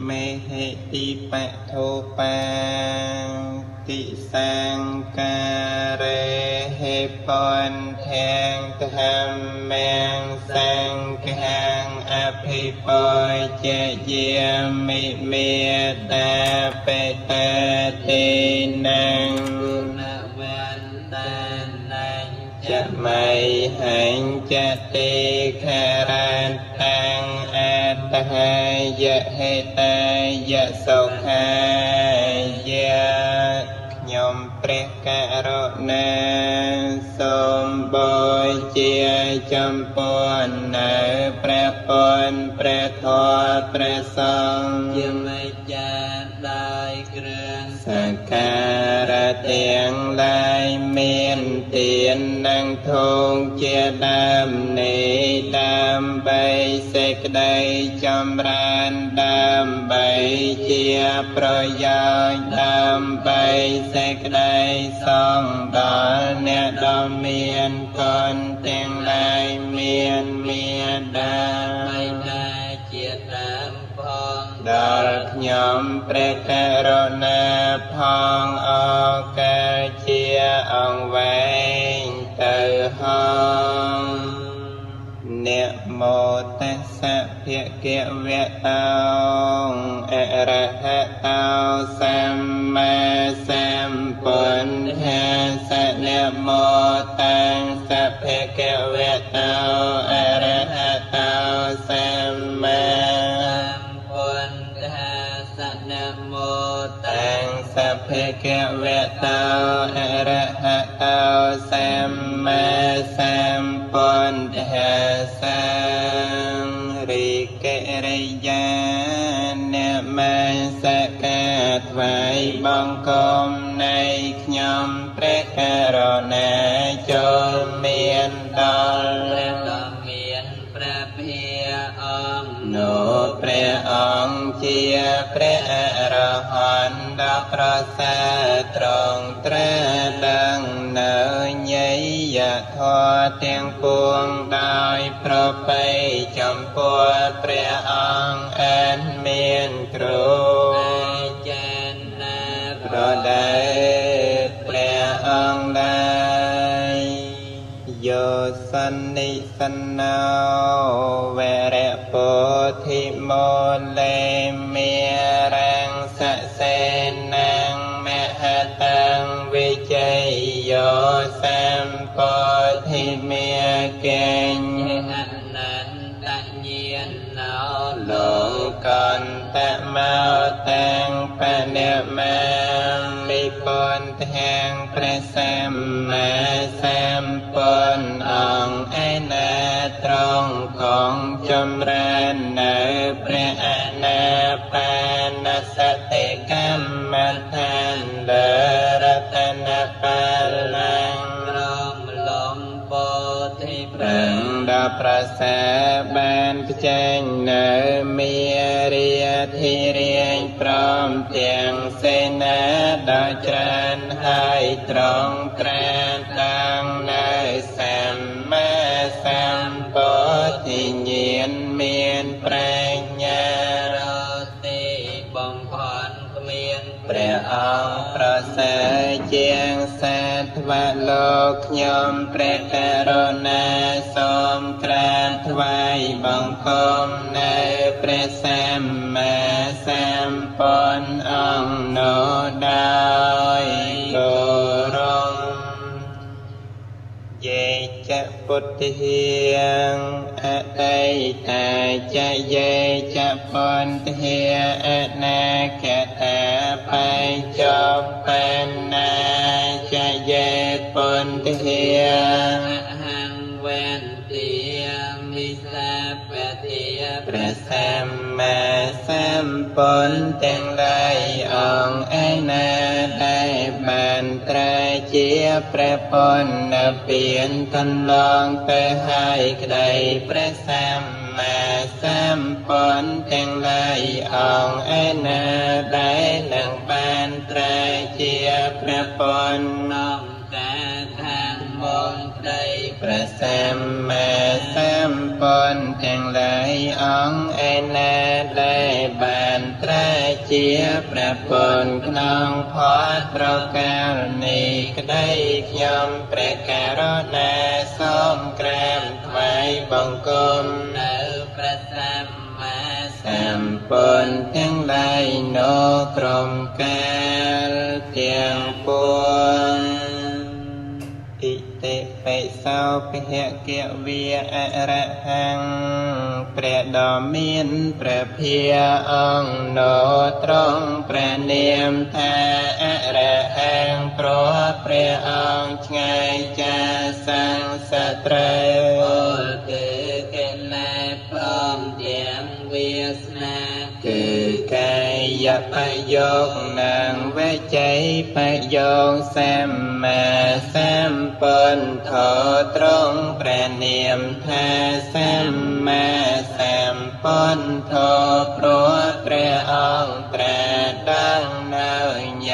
មេហិតិបធោបាតិសង្ការេហេពន្ធាងធម្មងសង្ឃាងអភិបុជយាមិមេតាបេតាទេនង នវន្តានញ្ចមៃហញ្ចតិខរតាំងអតហយហេតាយសុខាយៈខ្ញុំព្រះករុណាសូមបូជាចំពោះនៅព្រះពុទ្ធព្រះធម៌ព្រះសង្ឃ ជាម្ចាស់ដោយគ្រឿង សក្ការៈទាំងឡាយមានទាននិងធូងជាដើមនេះដើម្បីសេចក្តីចម្រើនដើម្បីជាប្រយោជន៍ដើម្បីសេចក្តីសង្ឃដល់អ្នកដ៏មានកូនទាំងឡាយមានមេដា បិតាជាដើមផង ដល់ខ្ញុំព្រះករុណាផងអកាលជាអង្គវែងទៅហងនមោតស្សៈភគវៈតោអរហតោសម្មាសម្ពុទ្ធាសនមោតាំងសភគវៈតោអរហតោសម្មា សម្ពុទ្ធាសនមោតាំងសភគវៈតោអរហតោសម្មាសម្ពុទ្ធាសរិកិរិយានមស្ការថ្វាយបង្គំនៃខ្ញុំព្រះករុណាចូលមានដល់ ព្រះដ៏មានព្រះភិអង្គ នោះព្រះអង្គជាព្រះអរហន្តដ៏ប្រសើរត្រង់ត្រាដឹងនៅញយធម៌ទាំងពួងដោយប្រពៃចំពោះព្រះអង្គអនមានគ្រូ អាចារ្យណា ប្រដេចព្រះអង្គឡើយយោសន្និសណោវរៈពោធិមូលេមេរាំងសសេនងមហតាំងវិជ័យយោសម្ពោធិមេកេញ អនន្តញាណោ លោកន្តមោតាំងបនមាមិពន្ធាងព្រះសម្មាសម្ពុទ្ធអង្គឯណាត្រង់គង់ចម្រើននៅព្រះអនាបានសតិកម្មដ្ឋានលើរតនបល្ល័ង្ក ក្រមលំពោធិ ព្រឹងដ៏ប្រសើរបានផ្ចេញនៅមេរាធិរាជព្រមទាំងសេនាដ៏ច្រើនហើយត្រង់ត្រាតាំងនៅសម្មាសម្ពោធិញ្ញាណមានប្រាជ្ញា រតិបំផន់គ្មាន ព្រះអង្គប្រសើរជាងសាធវលោកខ្ញុំព្រះករុណាសូមក្រាបថ្វាយបង្គំនៅព្រះសម្មាសម្ពុទ្ធអង្គនោះដោយគោរពយេចពុទ្ធិងអតីតាចយេចពន្ធាអនាគតាបច្ចុប្បន្នាចយេពន្ធា អហង្វន្ទាមិសាពតិ ព្រះសម្មាសម្ពុទ្ធទាំងឡាយអង្គឯណាដែលបានត្រាជាព្រះពុទ្ធពៀនកន្លងទៅហើយក្តីព្រះសម្មាសម្ពុទ្ធទាំងឡាយអង្គឯណាដែលនឹងបានត្រាជាព្រះពុទ្ធ នំកាខាងមុន ក្តីព្រះសម្មាសម្ពុទ្ធទាំងឡាយអង្គឯណាដែលបានត្រាស់ជាព្រះពុទ្ធក្នុងភទ្រកាលនេះក្តីខ្ញុំព្រះករុណាសូមក្រាបថ្វាយបង្គំនៅព្រះសម្មាសម្ពុទ្ធទាំងឡាយនោះក្រុមកាលទាំងពួង ឥតិបិសោភគវាអរហង្គព្រះដ៏មានព្រះភាអង្គនោះត្រង់ព្រះនាមថាអរហង្គព្រោះព្រះអង្គឆ្ងាយចាសង្សត្រូវ ពលគឺកិលេសព្រមទាំងវាសនា គឺកាយបយោគនិងវចីបយោគសម្មាសម្ពុទ្ធោត្រង់ព្រះនាមថាសម្មាសម្ពុទ្ធោព្រោះព្រះអង្គត្រាស់ដឹងនៅញ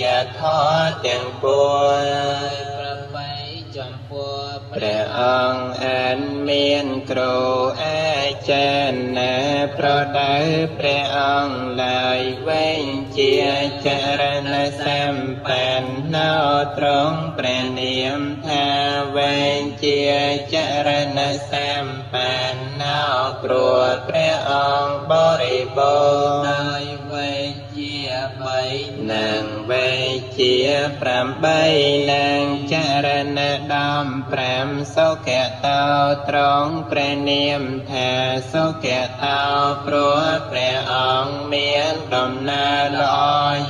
យធម៌ទាំងពួង ប្របីចំពោះ ព្រះអង្គអានមានគ្រូអាចារ្យណាប្រដៅព្រះអង្គឡើយវែងជាចរណសម្បណ្ណោត្រង់ព្រះនាមថាវែងជាចរណសម្បណ្ណោព្រោះព្រះអង្គបរិបូរណ៍ ដោយវែងជាបី និងវែងជា8និងចរណដំ5សុគតោត្រង់ព្រះនាមថាសុគតោព្រោះព្រះអង្គមានដំណើរល្អ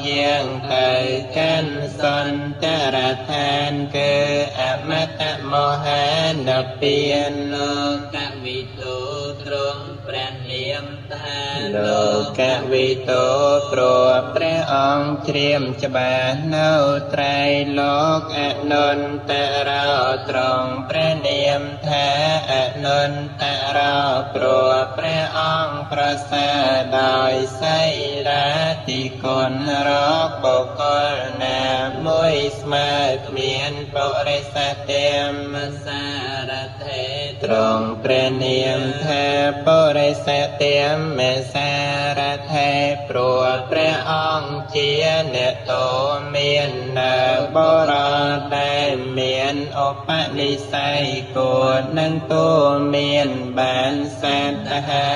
យាងទៅកាន់សន្តរឋានគឺអមតមហានិព្វាន លោកវិទូត្រង់ព្រះនាមថា លោកវិទូព្រោះព្រះអង្គជ្រាមច្បាស់នៅត្រៃលោកអនុត្តរោត្រង់ព្រះនាមថាអនុត្តរោព្រោះព្រះអង្គប្រសើរដោយសីលាតិគុណរកបុគ្គលណាមួយស្មើគ្មានបរិសធម្ម សារថេ ត្រង់ព្រះនាមថាបរិសធម្មសារថេព្រោះព្រះអង្គជាអ្នកតោមាននៅបរតដែលមានឧបនិស្ស័យគួរនឹងតួមានបានសត្ហា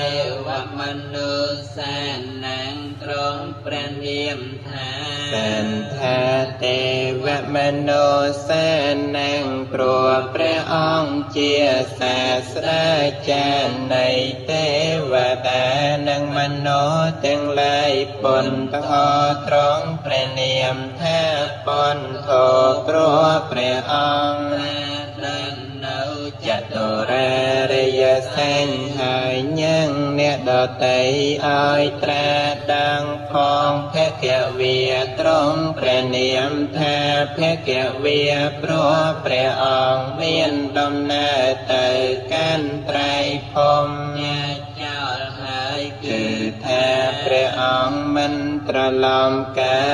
ទេវមនុស្សសានំត្រង់ព្រះនាមថា សន្តាទេវមនុស្សសានំព្រោះព្រះអង្គជាសាស្ត្រាចារ្យនៃទេវតានិងមនុស្សទាំងឡាយពុទ្ធោត្រង់ព្រះនាមថាពុទ្ធោព្រោះព្រះអង្គ ដឹងនៅ ចតុរារិយសញ្ញហើយញ៉ាំងអ្នកដតីឲ្យត្រាស់ដឹងផងភគវាត្រង់ព្រះនាមថាភគវាព្រោះព្រះអង្គមានដំណើរទៅកាន់ត្រៃភព ញាចោលហើយ គឺថាព្រះអង្គមិនត្រឡំកើ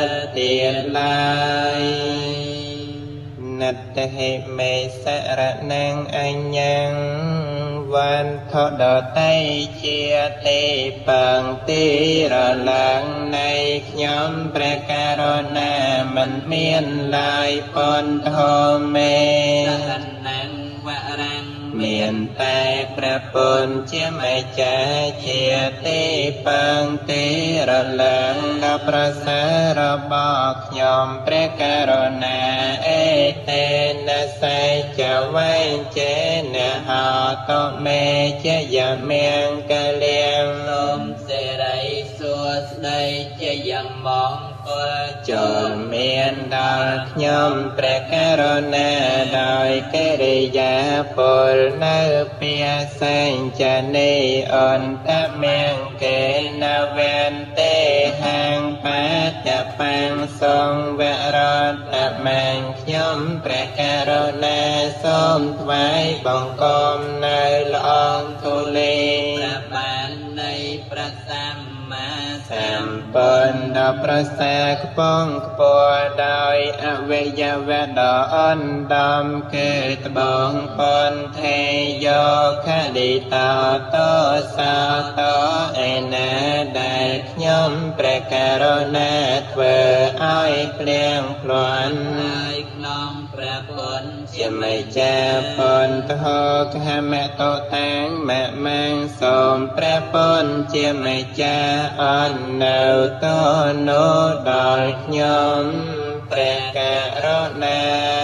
តទៀតឡើយ នត្តហិមេសរណងអញ្ញងវន្ធដតីជាទេបង្ទីរឡើងនៃខ្ញុំព្រះករុណាមិនមានឡើយពន្ធោមេ សរណងវរੰ មានតែព្រះពុទ្ធជាម្ចាស់ជាទេបង្ទីរឡើងដល់ប្រសើររបស់ខ្ញុំព្រះករុណាអេតេនសេចវេចេនហោតមេជយមង្គលៀង សូមសិរីសួស្តីជយមង្គល ចូលមានដល់ខ្ញុំព្រះករុណាដោយកិរិយាពលនៅពាសញ្ចនីអន្តមង្គេនវន្ទេហាងបាតបាំងសងវរតមង្គខ្ញុំព្រះករុណាសូមថ្វាយបង្គំនៅល្អងធូលី ព្រះបាននៃព្រះសម្មា សម្ព័ន្ធដ៏ប្រសើរខ្ពង់ខ្ពស់ដោយអវយវៈដ៏អណ្ដំ គឺត្បូងពន្ធេយោខឌិតតោសោតឯណាដែលខ្ញុំព្រះករុណាធ្វើឲ្យភ្លៀងភ្លាន់ ហើយក្នុងព្រះពុទ្ធជាម្ចាស់ពន្ធោខមតតាំងមមង សូមព្រះពុទ្ធជាម្ចាស់អន់នៅតនោះដល់ខ្ញុំព្រះករុណា។